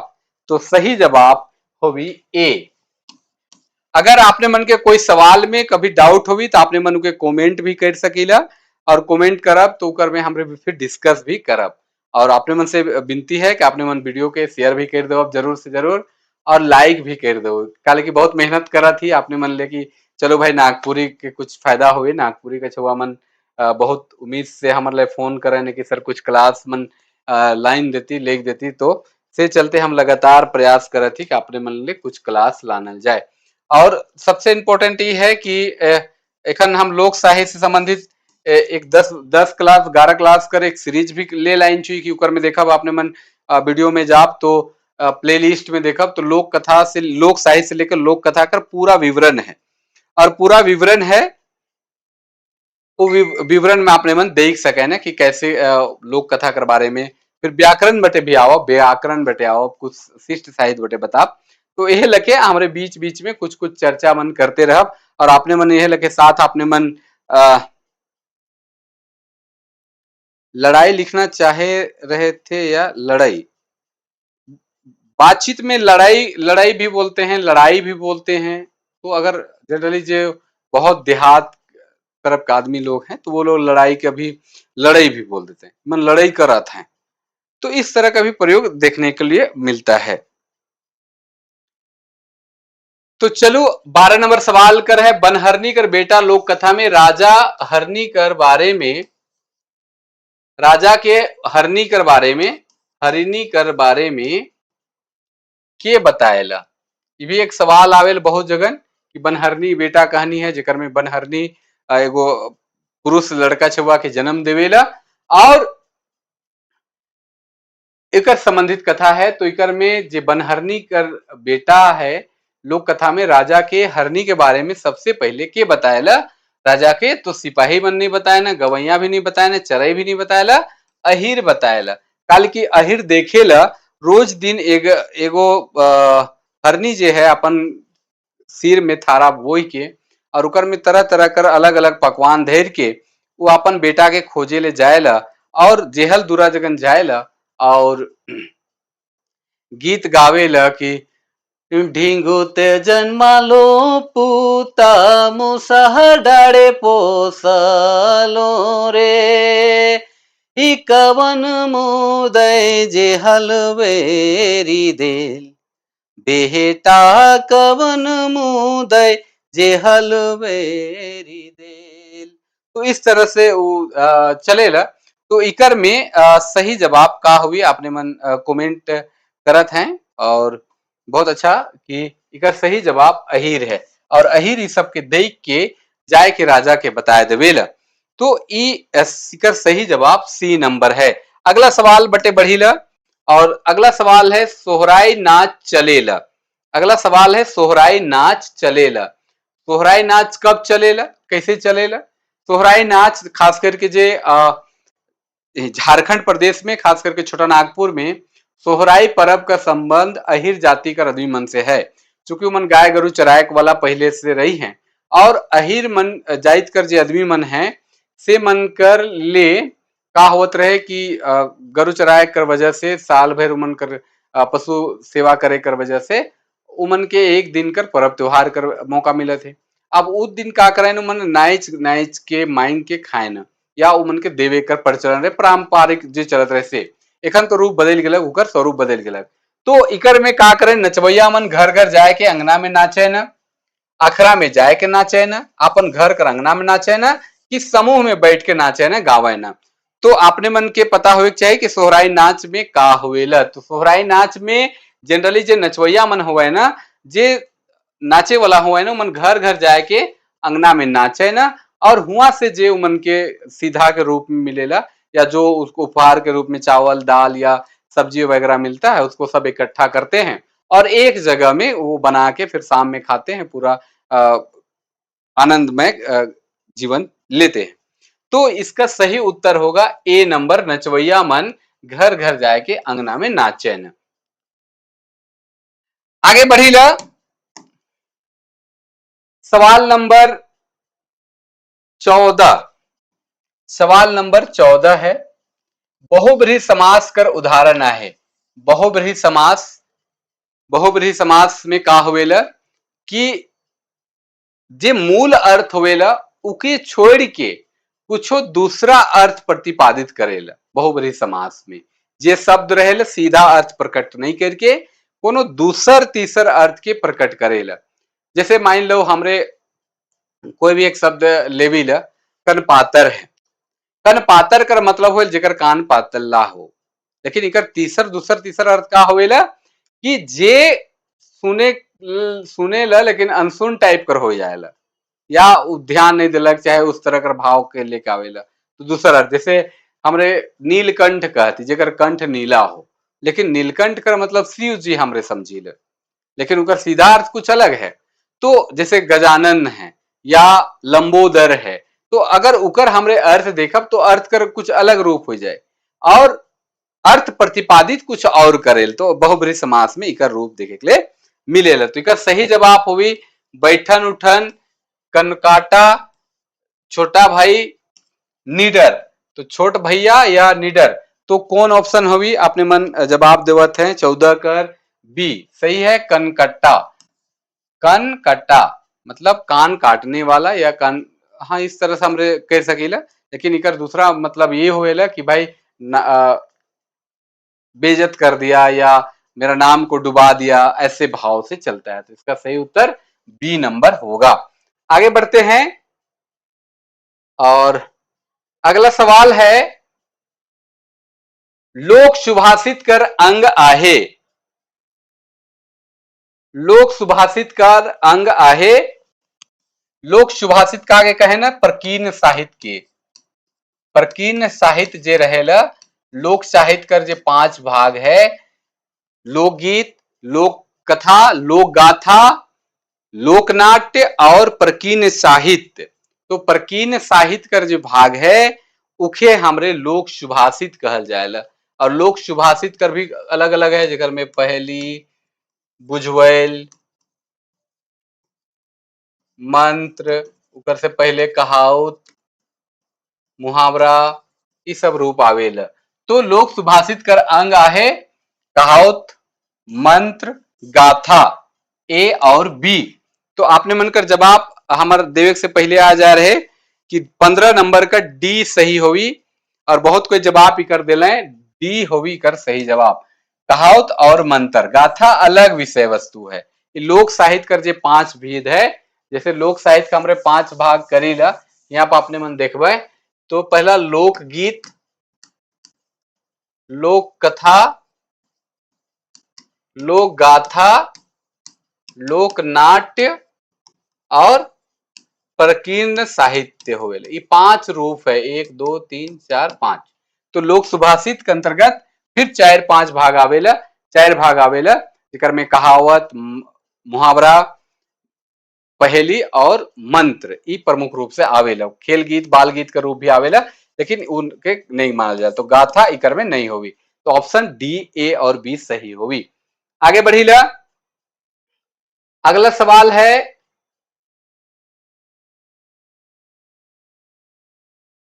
तो सही जवाब होवी ए। अगर आपने मन के कोई सवाल में कभी डाउट होवी तो आपने मन के कमेंट भी कर सकीला और कमेंट करब तो उकर में हमरे फिर डिस्कस भी करब। और आपने मन से विनती है कि आपने मन वीडियो के शेयर भी कर दो जरूर से जरूर और लाइक भी कर दो। काले की बहुत मेहनत करा थी आपने मन ले कि चलो भाई, नागपुरी के कुछ फायदा हुए। नागपुरी के छुआ मन बहुत उम्मीद से हमारे लिए फोन करें कि सर, कुछ क्लास मन लाइन देती, लिख देती। तो से चलते हम लगातार प्रयास करे थी कि अपने मन ले कुछ क्लास लानल जाए। और सबसे इम्पोर्टेंट ये है कि एखन हम लोक साहित्य से संबंधित एक 10 10 क्लास, 11 क्लास कर एक सीरीज भी ले लाइन छुई कि उकर में देखब आपने मन वीडियो में जाब तो प्ले लिस्ट में देखब तो लोक कथा से, लोक साहित्य से लेकर लोक कथा कर पूरा विवरण है। और पूरा विवरण है, वो विवरण में आपने मन देख सके ना कि कैसे लोक कथा कर बारे में। फिर व्याकरण बटे भी आओ, व्याकरण बटे आओ, कुछ शिष्ट साहित्य बटे बता। तो यह लके हमारे बीच बीच में कुछ कुछ चर्चा मन करते रह और आपने मन यह लके साथ आपने मन लड़ाई लिखना चाहे रहे थे या लड़ाई? बातचीत में लड़ाई, लड़ाई भी बोलते हैं, लड़ाई भी बोलते हैं। तो अगर जनरली जो बहुत देहात तरफ के आदमी लोग हैं, तो वो लोग लड़ाई के भी लड़ई भी बोल देते हैं, मन लड़ई करत हैं। तो इस तरह का भी प्रयोग देखने के लिए मिलता है। तो चलो 12 नंबर सवाल कर है, बनहरनी कर बेटा लोक कथा में राजा हरनी कर बारे में, राजा के हरनी कर बारे में, हरिणी कर बारे में के बताएला। ये भी एक सवाल आवेल बहुत जगन कि बनहरनी बेटा कहानी है जेकर में बनहरनी एगो पुरुष लड़का छुआ के जन्म देवेला और एकर संबंधित कथा है। तो एकर में जे बनहरनी कर बेटा है लोक कथा में राजा के हरनी के बारे में सबसे पहले के बताएला राजा के, तो सिपाही मन नहीं बताए ना, गवैया भी नहीं बताए ना, चरई भी नहीं बताएला, अहिर बताएला। काल की अहिर देखेला रोज दिन एगो हरनी जे है अपन सिर में थारा बोई के और उकर में तरह तरह कर अलग अलग पकवान धर के वो अपन बेटा के खोजे ले जाएला और जेहल दूरा जगन जाएला और गीत गावेला कि ढिंगुते जन्मालो पूता मुसह डाड़े पोसलो रे, ई कवन मुदय जे हलवेरी देल, बेटा कवन मुदय जे हलवेरी देल। तो इस तरह से वो चलेला। तो इकर में सही जवाब का हुई आपने मन कमेंट करत हैं और बहुत अच्छा कि इकर सही जवाब अहिर है और अहिर इस सब के देख के जाए के राजा के बताए देवेला। तो ई इकर सही जवाब सी नंबर है। अगला सवाल बटे बढ़ीला और अगला सवाल है सोहराई नाच चलेला। अगला सवाल है सोहराई नाच चलेला। सोहराई नाच कब चलेला, कैसे चलेला? सोहराई नाच खास करके जे झारखंड प्रदेश में खास करके छोटा नागपुर में सोहराई पर्व का संबंध अहिर जाति का आदमी मन से है। चूंकि मन गाय गरु चराए वाला पहले से रही हैं और अहिर मन जाइत कर जे आदमी मन है से मन कर ले का होत रहे कि गरु चराए कर वजह से साल भर उमन कर पशु सेवा करे कर वजह से उमन के एक दिन कर पर्व त्योहार कर मौका मिलत है। अब उस दिन का करें उमन नाइच नाइच के मांग के खाए न या उमन के देवे कर प्रचलन रहे पारंपरिक जे चलत रहे से एखन तो रूप बदल गया, उकर स्वरूप बदल गया। तो इकर में का करें नचवैया मन घर घर जाए के अंगना में नाचे न, अखरा में जाए के नाचे न, अपन घर कर अंगना में नाचे न कि समूह में बैठ के नाचे न गावे न। तो आपने मन के पता होए चाहिए कि सोहराई नाच में का होवेला। तो सोहराई नाच में जनरली जे नचवैया मन होवे ना, जे नाचे वाला होवे ना, मन घर घर जाए के अंगना में नाचे ना और हुआ से जे उमन के सीधा के रूप में मिलेला या जो उसको उपहार के रूप में चावल दाल या सब्जी वगैरह मिलता है उसको सब इकट्ठा करते हैं और एक जगह में वो बना के फिर शाम में खाते हैं, पूरा आनंदमय जीवन लेते हैं। तो इसका सही उत्तर होगा ए नंबर, नचवैया मन घर घर जाए के अंगना में नाचे न। आगे बढ़ीला सवाल नंबर 14। सवाल नंबर 14 है बहुब्रीहि समास कर उदाहरण आहे। बहुब्रीहि समास, बहुब्रीहि समास में का होवेला कि जे मूल अर्थ होवेला उके छोड़ के कुछो दूसरा अर्थ प्रतिपादित करेला। बहुब्रीहि समास में जे शब्द रहेला सीधा अर्थ प्रकट नहीं करके कोनो दूसर तीसर अर्थ के प्रकट करेला। जैसे मान लो हमरे कोई भी एक शब्द लेवी ला, कनपातर है। कनपातर कर मतलब होल जेकर कान पातला हो, लेकिन इकर तीसर दूसर तीसर अर्थ का होवेला कि जे सुने सुने ला लेकिन अनसुन टाइप कर हो जाएला या ध्यान नहीं दिलक चाहे उस तरह कर भाव के लेके आवेला। तो दूसरा अर्थ जैसे हमरे नीलकंठ कहती जेकर कंठ नीला हो, लेकिन नीलकंठ कर मतलब शिव जी हमरे समझी ले, लेकिन उनका सीधा अर्थ कुछ अलग है। तो जैसे गजानन है या लंबोदर है, तो अगर उकर हमरे अर्थ देखब तो अर्थ कर कुछ अलग रूप हो जाए और अर्थ प्रतिपादित कुछ और करेल। तो बहुब्रीहि समास में इकर रूप देखे के लिए मिलेला। तो इकर सही जवाब होगी बैठन उठन, कनकाटा, छोटा भाई, निडर। तो छोट भैया या निडर, तो कौन ऑप्शन होगी आपने मन जवाब देवत हैं 14 कर बी सही है, कनकट्टा। कनकट्टा मतलब कान काटने वाला या कान हाँ इस तरह से हमरे कह सकीला, लेकिन इकर दूसरा मतलब ये होएला कि भाई बेइज्जत कर दिया या मेरा नाम को डुबा दिया, ऐसे भाव से चलता है। तो इसका सही उत्तर बी नंबर होगा। आगे बढ़ते हैं और अगला सवाल है, लोक सुभाषित कर अंग आहे। लोक सुभाषित कर अंग आहे। लोक सुभाषित का आगे कहे ना, प्रकीर्ण साहित्य के, प्रकीर्ण साहित्य जे रहेला, लोक साहित्य कर जे 5 भाग है, लोकगीत, लोक कथा, लोक गाथा, लोकनाट्य और प्रकीर्ण साहित्य। तो प्रकीर्ण साहित्य कर जो भाग है उखे हमरे लोक सुभाषित कहल जाएला। और लोक सुभाषित कर भी अलग अलग है, जेकर में पहेली, बुझवैल, मंत्र, ऊपर से पहले कहावत, मुहावरा, ये सब रूप आवेला। तो लोक सुभाषित कर अंग आहे कहावत, मंत्र, गाथा, ए और बी। तो आपने मन कर जवाब हमारे देवे से पहले आ जा रहे कि 15 नंबर का डी सही होवी, और बहुत कोई जवाब ही कर दिले डी होवी कर सही जवाब। कहावत और मंत्र, गाथा अलग विषय वस्तु है। लोक साहित्य कर जे 5 भेद है, जैसे लोक साहित्य का हमरे 5 भाग करीला, यहाँ पर अपने मन देखबे तो पहला लोकगीत, लोक कथा, लोक गाथा, लोकनाट्य और प्रकीर्ण साहित्य होवेले। ये 5 रूप है, 1 2 3 4 5। तो लोक सुभाषित के अंतर्गत फिर 4-5 भाग आवेला, 4 भाग आवेला, जेकर में कहावत, मुहावरा, पहेली और मंत्र ये प्रमुख रूप से आवेला। खेल गीत, बाल गीत का रूप भी आवेला, लेकिन उनके नहीं मानल जाए, तो गाथा इकर में नहीं होगी। तो ऑप्शन डी, ए और बी सही होगी। आगे बढ़ीला, अगला सवाल है,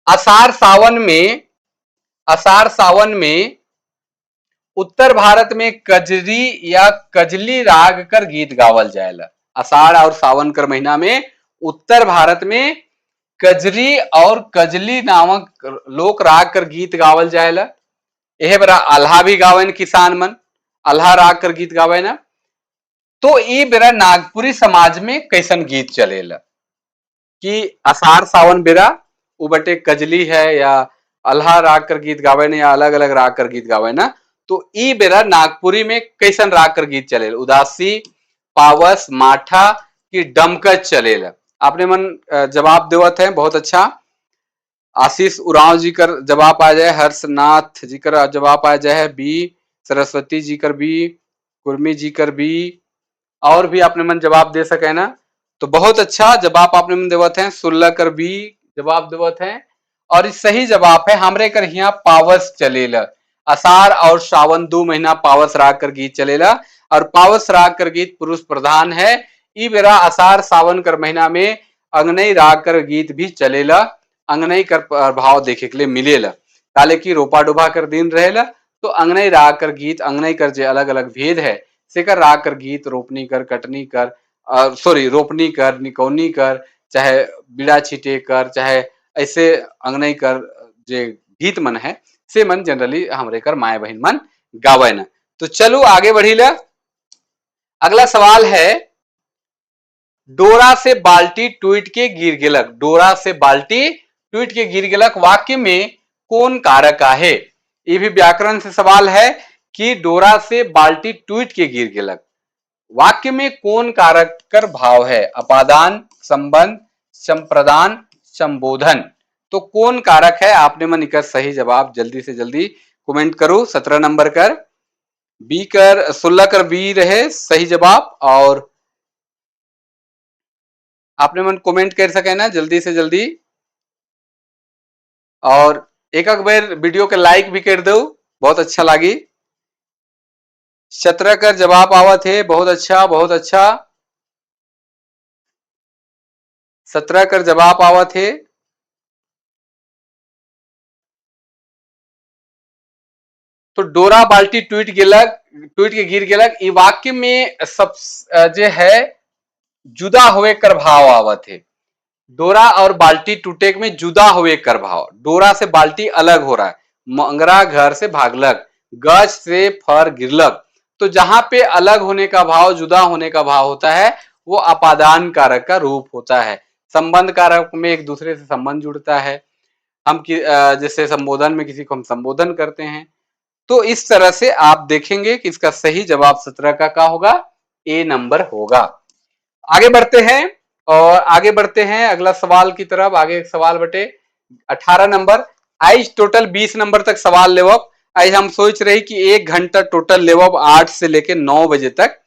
आषाढ़ सावन में, आषाढ़ सावन में उत्तर भारत में कजरी या कजली राग कर गीत गावल जाएला। आषाढ़ और सावन कर महीना में उत्तर भारत में कजरी और कजली नामक लोक राग कर गीत गावल जाएला। यह बरा आल्हा भी गावन किसान मन, आल्हा राग कर गीत गावे ना। तो ये बेरा नागपुरी समाज में कैसन गीत चलेला कि आषाढ़ सावन बेरा वो बटे कजली है या अल्हा राग कर गीत गावे ना या अलग अलग राग कर गीत गावे ना, तो ई बेरा नागपुरी में कैसन राग कर गीत चलेला? उदासी, पावस, माठा की डमकच चलेला। आपने मन जवाब देवत है, बहुत अच्छा। आशीष उरांव जी कर जवाब आ जाए, हर्षनाथ जी कर जवाब आ जाए बी, सरस्वती जी कर बी, कुर्मी जी कर बी, और भी आपने मन जवाब दे सके ना, तो बहुत अच्छा जवाब आपने मन देवत हैं। 16 कर बी जवाब देवत हैं और इस सही जवाब है हमरे कर यहाँ पावस चलेला। आषाढ़ और सावन 2 महीना पावस राग कर गीत चलेला और पावस राग कर गीत पुरुष प्रधान है। ई बेरा आषाढ़ सावन कर महीना में अंगनई राग कर गीत भी चलेला, अंगनई कर प्रभाव देखे के लिए मिलेला। काले की रोपा डोबा कर दिन रहेला, तो अंगनई राग कर गीत, अंगनई कर जे अलग अलग भेद है सेकर राग कर गीत रोपनी कर, कटनी कर, सॉरी रोपनी कर, निकौनी कर, चाहे बीड़ा छीटे कर, चाहे ऐसे अंगनई कर जे गीत मन है से मन जनरली हमरे कर माए बहन मन गावे न। तो चलो आगे बढ़ी। अगला सवाल है, डोरा से बाल्टी टूट के गिर गेलक। डोरा से बाल्टी टूट के गिर गेलक वाक्य में कौन कारक आहे? ये भी व्याकरण से सवाल है कि डोरा से बाल्टी टूट के गिर गेलक वाक्य में कौन कारक कर भाव है? अपादान, संबंध, संप्रदान, संबोधन। तो कौन कारक है? आपने मन इकर सही जवाब जल्दी से जल्दी कमेंट करो। 17 नंबर कर बी कर, 16 कर बी रहे सही जवाब, और आपने मन कमेंट कर सके ना जल्दी से जल्दी, और एक एक बार वीडियो के लाइक भी कर दो, बहुत अच्छा लगी। 17 कर जवाब आवत है, बहुत अच्छा बहुत अच्छा। 17 कर जवाब आवत है। तो डोरा बाल्टी टूट गेलक, टूट के गिर गेलक, ई वाक्य में सब जे है जुदा होए कर भाव आवत है। डोरा और बाल्टी टूटे में जुदा हुए कर भाव, डोरा से बाल्टी अलग हो रहा है। मंगरा घर से भागलक, गज से फर गिरलक। तो जहां पे अलग होने का भाव, जुदा होने का भाव होता है, वो अपादान कारक का रूप होता है। संबंध कारक में एक दूसरे से संबंध जुड़ता है, हम जैसे संबोधन में किसी को हम संबोधन करते हैं। तो इस तरह से आप देखेंगे कि इसका सही जवाब 17 का होगा, ए नंबर होगा। आगे बढ़ते हैं और आगे बढ़ते हैं अगला सवाल की तरफ। आगे सवाल बटे 18 नंबर। आज टोटल 20 नंबर तक सवाल लेवब। आज हम सोच रही कि 1 घंटा टोटल लेवब, 8 से लेके 9 बजे तक,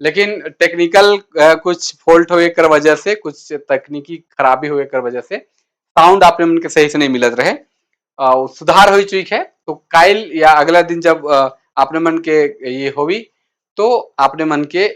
लेकिन टेक्निकल कुछ फॉल्ट हुए कर वजह से, कुछ तकनीकी खराबी हुए कर वजह से साउंड आपने उनके सही से नहीं मिलत रहे। सुधार हो चुकी है, तो काइल या अगला दिन जब आपने मन के ये होवी तो आपने मन के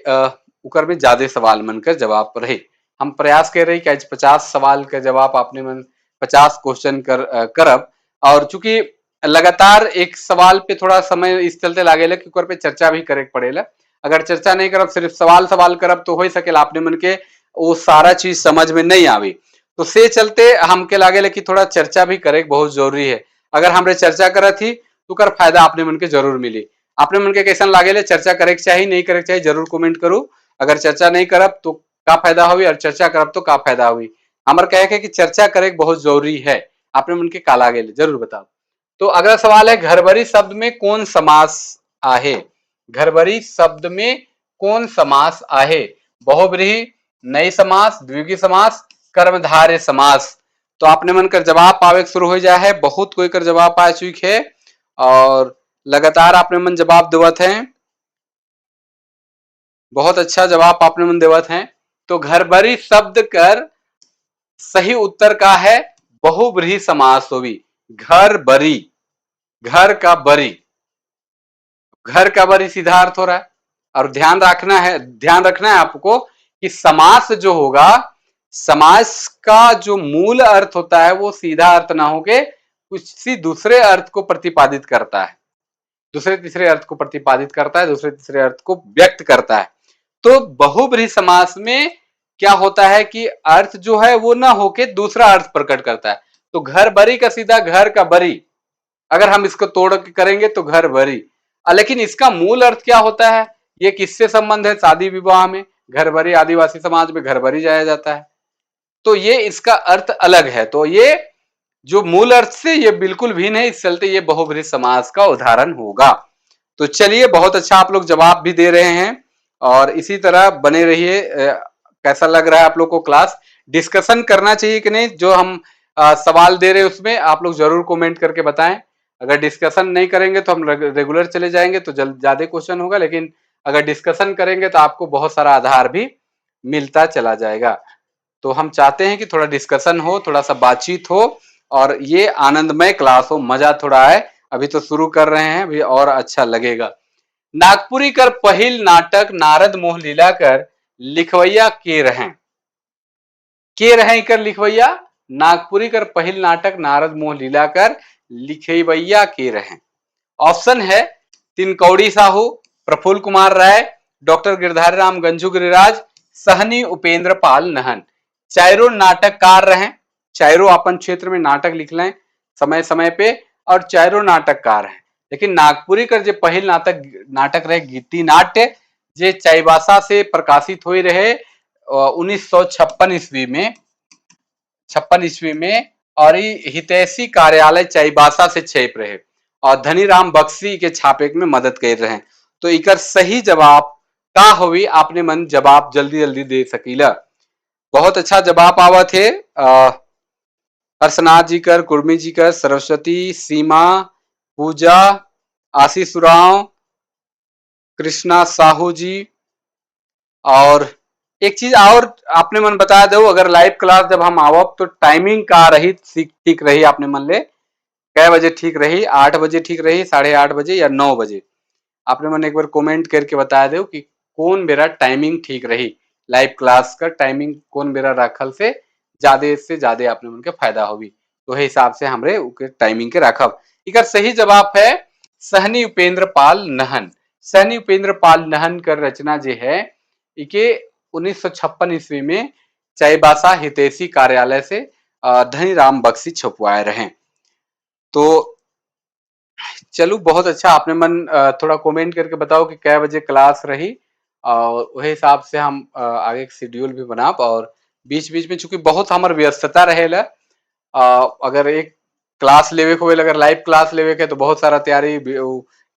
उकर में ज्यादा सवाल मन कर जवाब रहे। हम प्रयास कर रहे कि आज 50 सवाल का जवाब आपने मन 50 क्वेश्चन करब। और चूंकि लगातार एक सवाल पे थोड़ा समय इस चलते लागेला कि ओकर पे चर्चा भी करे पड़ेला। अगर चर्चा नहीं करब, सिर्फ सवाल सवाल करब तो हो सकेला आपने मन के वो सारा चीज समझ में नहीं आवी। तो से चलते हमके लागेला कि थोड़ा चर्चा भी करे बहुत जरूरी है। अगर हमरे चर्चा करत ही तो कर फायदा आपने मन के जरूर मिली। आपने मन के कैसन लागेले, चर्चा करे के चाही नहीं करे के चाही, जरूर कमेंट करू। अगर चर्चा नहीं करब तो का फायदा हुई और चर्चा करब तो का फायदा हुई। हमर कहे के कि चर्चा करे बहुत जरूरी है। आपने मन के का लागेले जरूर बताओ। तो अगला सवाल है, घरभरी शब्द में कौन समास आहे? घरभरी शब्द में कौन समास आहे? बहुव्रीहि, नई समास, द्विगु समास, कर्मधारय समास। तो आपने मन कर जवाब पावे शुरू हो जाए है। बहुत कोई कर जवाब आ चुकी है और लगातार आपने मन जवाब देवत हैं। बहुत अच्छा जवाब आपने मन देवत हैं। तो घरभरी शब्द कर सही उत्तर का है बहुव्रीहि समास होवी। घर बरी, घर का बरी, घर का बरी सीधा अर्थ हो रहा है। और ध्यान रखना है आपको कि समास जो होगा, समास का जो मूल अर्थ होता है वो सीधा अर्थ ना होके किसी दूसरे अर्थ को प्रतिपादित करता है, दूसरे तीसरे अर्थ को प्रतिपादित करता है, दूसरे तीसरे अर्थ को व्यक्त करता है। तो बहुव्रीहि समास में क्या होता है कि अर्थ जो है वो ना होके दूसरा अर्थ प्रकट करता है। तो घर बरी का सीधा घर का बरी, अगर हम इसको तोड़ के करेंगे तो घर बरी, लेकिन इसका मूल अर्थ क्या होता है, ये किससे संबंध है? शादी विवाह में घर बरी, आदिवासी समाज में घर बरी जाया जाता है। तो ये इसका अर्थ अलग है। तो ये जो मूल अर्थ से ये बिल्कुल भिन्न है, इस चलते ये बहुव्रीहि समास का उदाहरण होगा। तो चलिए, बहुत अच्छा आप लोग जवाब भी दे रहे हैं और इसी तरह बने रहिए। कैसा लग रहा है आप लोग को क्लास? डिस्कशन करना चाहिए कि नहीं? जो हम सवाल दे रहे हैं उसमें आप लोग जरूर कमेंट करके बताएं। अगर डिस्कशन नहीं करेंगे तो हम रेगुलर चले जाएंगे तो जल्द ज्यादा क्वेश्चन होगा, लेकिन अगर डिस्कशन करेंगे तो आपको बहुत सारा आधार भी मिलता चला जाएगा। तो हम चाहते हैं कि थोड़ा डिस्कशन हो, थोड़ा सा बातचीत हो और ये आनंदमय क्लास हो, मजा थोड़ा आए। अभी तो शुरू कर रहे हैं, अभी और अच्छा लगेगा। नागपुरी कर पहिल नाटक नारद मोह लीला कर लिखवैया के रहें? के रहें कर लिखवैया? नागपुरी कर पहिल नाटक नारद मोह लीला कर लिखवैया के रहें? ऑप्शन है तिनकौड़ी साहू, प्रफुल्ल कुमार राय, डॉक्टर गिरधारी राम गंजू गिरिराज, सहनी उपेंद्र पाल नहन। चारों नाटककार रहे, चारों अपन क्षेत्र में नाटक लिख लें समय समय पे और चारों नाटककार हैं। लेकिन नागपुरी कर जो पहिल नाटक नाटक रहे गीति नाट्य, जे चाईबासा से प्रकाशित हुई रहे 1956 ईस्वी में, 56 ईस्वी में, और हितैषी कार्यालय चाईबासा से छप रहे और धनीराम बक्सी के छापे में मदद कर रहे हैं। तो इकर सही जवाब का हुई? आपने मन जवाब जल्दी जल्दी दे सकीला। बहुत अच्छा जवाब आवत है हर्षनाथ जी कर, कुर्मी जी कर, सरस्वती, सीमा, पूजा, आशीष उरांव, कृष्णा साहू जी। और एक चीज और आपने मन बता दो, अगर लाइव क्लास जब हम आवब तो टाइमिंग का रही ठीक रही आपने मन ले? कै बजे ठीक रही? 8 बजे ठीक रही, 8:30 बजे या 9 बजे? आपने मन एक बार कमेंट करके बता दो कि कौन बेरा टाइमिंग ठीक रही, लाइव क्लास का टाइमिंग कौन बेरा रखल से ज्यादा आपने मन के फायदा होगी। तो हिसाब से हमरे टाइमिंग के रखब। इकर सही जवाब है सहनी उपेंद्र पाल नहन। सहनी उपेंद्र पाल नहन कर रचना जो है इके 1956 ईस्वी में चाईबासा हितैषी कार्यालय से धनीराम बख्शी छपवाए रहे। तो चलो, बहुत अच्छा। आपने मन थोड़ा कमेंट करके बताओ कि कै बजे क्लास रही और वही हिसाब से हम आगे के शेड्यूल भी बनाब। और बीच बीच में चूंकि बहुत हमार व्यस्तता रहेला, अगर एक क्लास लेवे के होवेल, अगर लाइव क्लास लेवे के, तो बहुत सारा तैयारी,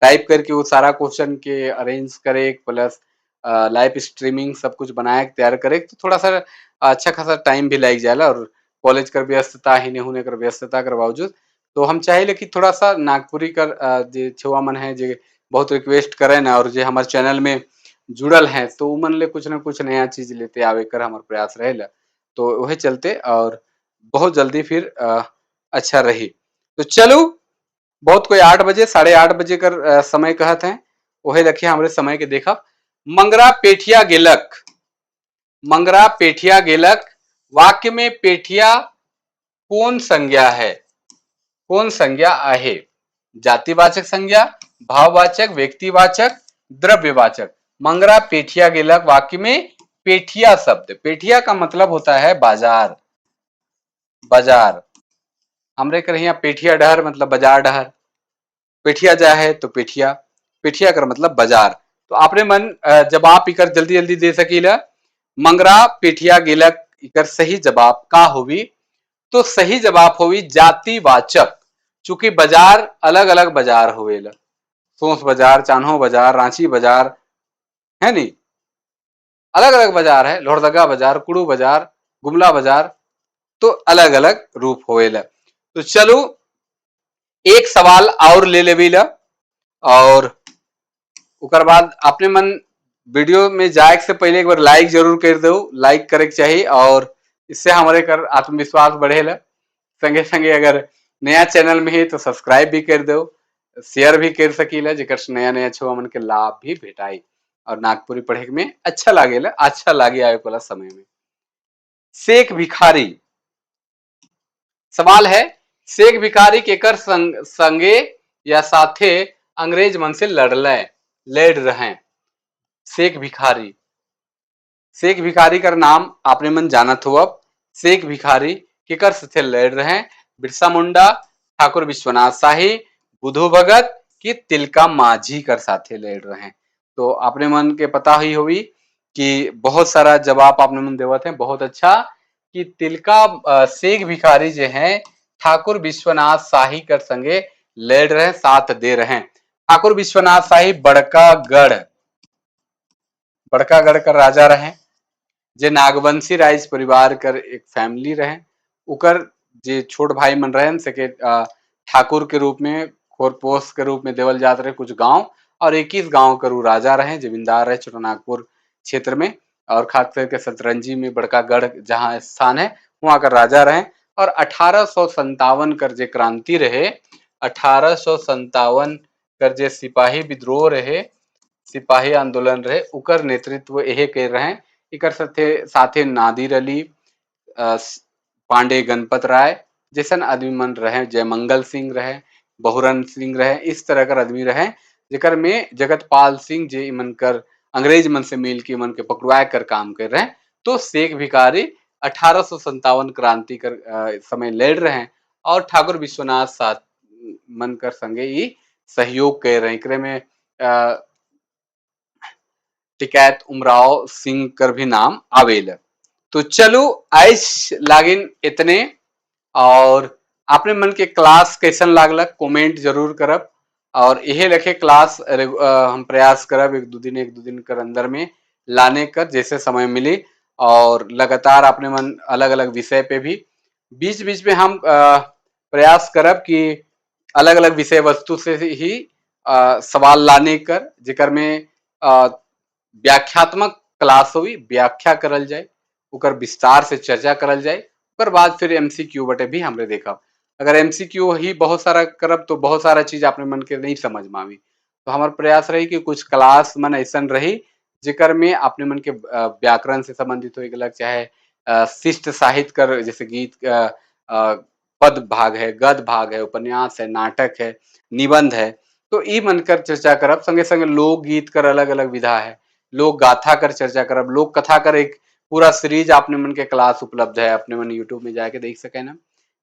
टाइप करके वो सारा क्वेश्चन के अरेंज करे, प्लस लाइव स्ट्रीमिंग सब कुछ बनाए के तैयार करे, तो थोड़ा सा अच्छा खासा टाइम भी लग जाला। और कॉलेज कर व्यस्तता, हिने हुने कर व्यस्तता कर बावजूद तो हम चाहिले कि थोड़ा सा नागपुरी कर जे छुआ मन है, जे बहुत रिक्वेस्ट करें ना और जे हमारे चैनल में जुड़ल हैं, तो मन ले कुछ ना कुछ नया चीज लेते आवे कर हमार प्रयास रहेला। तो वही चलते और बहुत जल्दी फिर अच्छा रही। तो चलो, बहुत कोई 8 बजे, 8:30 बजे कर समय कहत हैं, वही रखिए हमारे समय के देखा। मंगरा पेठिया गेलक, मंगरा पेठिया गेलक वाक्य में पेठिया कौन संज्ञा है? कौन संज्ञा आहे? जातिवाचक संज्ञा, भाववाचक, व्यक्तिवाचक, द्रव्यवाचक। मंगरा पेठिया गेलक वाक्य में पेठिया शब्द, पेठिया का मतलब होता है बाजार। बाजार हमरे कर यहाँ पेठिया डहर मतलब बाजार डहर, पेठिया जा है तो पेठिया, पेठिया कर मतलब बाजार। तो आपने मन जवाब इकर जल्दी जल्दी दे सकीला। मंगरा पेठिया गेलक इकर सही जवाब का होवी? तो सही जवाब होवी जातिवाचक। चूंकि बाजार अलग अलग बाजार होवेला, सोस बाजार, चान्हो बाजार, रांची बाजार है नी, अलग अलग बाजार है, लोहरदगा बाजार, कुड़ू बाजार, गुमला बाजार, तो अलग अलग रूप होवेला। तो चलो, एक सवाल और ले लेबीला और ओकर बाद अपने मन वीडियो में जाए से पहले एक बार लाइक जरूर कर दो। लाइक करे के चाहिए और इससे हमारे कर आत्मविश्वास बढ़ेला। संगे संगे अगर नया चैनल में है तो सब्सक्राइब भी कर दो, शेयर भी कर सकीला, जेकर से नया नया छुआ मन के लाभ भी भेटाई और नागपुरी पढ़े में अच्छा लागेला, अच्छा लागे आवे वाला समय में। शेख भिखारी, सवाल है, शेख भिखारी केकर संगे या साथे अंग्रेज मन से लड़ले, लड़ रहे? शेख भिखारी, शेख भिखारी का नाम आपने मन जानत हो। अब शेख भिखारी केकर साथे लड़ रहे हैं? बिरसा मुंडा, ठाकुर विश्वनाथ शाही, बुधु भगत की तिलका माझी कर साथे लड़ रहे हैं? तो आपने मन के पता ही होगी कि बहुत सारा जवाब आपने मन देवत है। बहुत अच्छा, कि तिलका, शेख भिखारी जो हैं, ठाकुर विश्वनाथ शाही कर संगे लड़ रहे हैं, साथ दे रहे हैं। ठाकुर विश्वनाथ शाही बड़कागढ़, बड़कागढ़ का राजा रहे, जे नागवंशी राज परिवार कर एक फैमिली रहे। उकर जे छोट भाई मन रहे से के ठाकुर के रूप में, खोरपोस के रूप में देवल जात रहे कुछ गांव और 21 गांव कर उ राजा रहे, जमींदार रहे छोटा नागपुर क्षेत्र में और खास करके सतरंजी में बड़कागढ़ जहां स्थान है, वहां का राजा रहे। और 1857 कर जे क्रांति रहे, 1857 कर जे सिपाही विद्रोह रहे, सिपाही आंदोलन रहे, उकर नेतृत्व यहे कर रहे। इकर साथे साथे नादिर अली, पांडे गणपत राय जैसन आदमी मन रहे, जयमंगल सिंह रहे, बहुरन सिंह रहे, इस तरह कर आदमी रहे, जेकर में जगतपाल सिंह जे इमन कर अंग्रेज मन से मिल के मन के पकड़वाए कर काम कर रहे हैं। तो शेख भिखारी 1857 क्रांति कर समय लड़ रहे हैं और ठाकुर विश्वनाथ साथ मन कर संगे ही सहयोग कर रहे हैं। एकरे में टिकैत उमराव सिंह कर भी नाम आवेल। तो चलो, आइज लागिन इतने और आपने मन के क्लास कैसन लागलक, कमेंट जरूर करब और यहे लखे क्लास हम प्रयास करब एक दो दिन, एक दो दिन कर अंदर में लाने कर, जैसे समय मिली। और लगातार अपने मन अलग अलग विषय पे भी बीच बीच में हम प्रयास करब कि अलग अलग विषय वस्तु से ही सवाल लाने कर, जेकर में व्याख्यात्मक क्लास हुई, व्याख्या करल जाए, ओकर विस्तार से चर्चा करल जाए। ओकर बाद फिर एमसीक्यू बटे भी हमरे देखब। अगर एमसीक्यू ही बहुत सारा करब तो बहुत सारा चीज अपने मन के नहीं समझ में आवी। तो हमार प्रयास रही कि कुछ क्लास मन ऐसा रही जेकर में अपने मन के व्याकरण से संबंधित हो गलक, चाहे शिष्ट साहित्य कर, जैसे गीत, पद भाग है, गद भाग है, उपन्यास है, नाटक है, निबंध है, तो ई मन कर चर्चा करब। संगे संगे लोकगीत कर अलग अलग विधा है, लोक गाथा कर चर्चा करब, लोक कथा कर एक पूरा सीरीज आपने मन के क्लास उपलब्ध है, अपने मन यूट्यूब में जाके देख सके ना।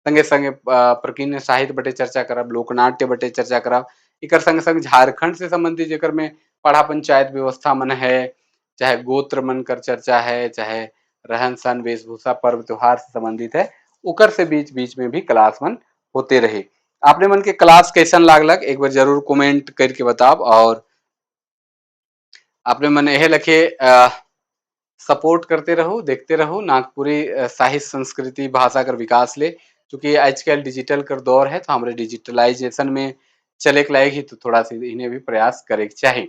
संगे संगे प्रकीर्ण साहित्य बटे चर्चा करब, लोकनाट्य बटे चर्चा करब। इकर संगे संग झारखंड से संबंधित जेकर में पढ़ा पंचायत व्यवस्था मन है, चाहे गोत्र मन कर चर्चा है, चाहे रहन सहन वेशभूषा पर्व त्योहार से संबंधित है, उकर से बीच बीच में भी क्लास मन होते रहे। आपने मन के क्लास कैसन लागलक, एक बार जरूर कमेंट करके बताब। और आपने मन यह लखे सपोर्ट करते रहो, देखते रहो नागपुरी साहित्य संस्कृति भाषा कर विकास ले, क्योंकि आजकल डिजिटल कर दौर है, तो हमारे डिजिटलाइजेशन में चले के लायक ही तो थोड़ा सा इन्हें भी प्रयास करे के चाहिए।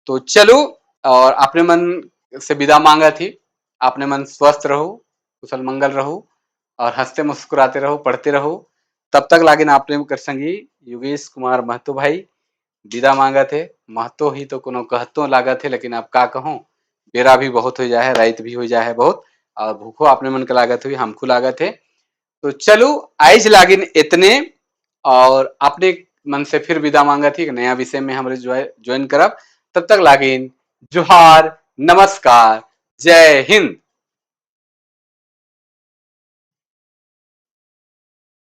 तो चलो, और अपने मन से विदा मांगा थी। अपने मन स्वस्थ रहो, कुशल मंगल रहो और हंसते मुस्कुराते रहो, पढ़ते रहो। तब तक लागिन आपने कर संगी योगेश कुमार महतो भाई विदा मांगा थे। महतो ही तो कोनो कहतो लागत है, लेकिन अब का कहूँ, बेरा भी बहुत हो जाए है, रात भी हो जाए है बहुत, और भूखो आपने मन के लागत हुई, हमको लागत है। तो चलो आइज लागिन इतने, और अपने मन से फिर विदा मांगा थी, नया विषय में हमारे ज्वाइन करब। तब तक लागिन जोहार, नमस्कार, जय हिंद।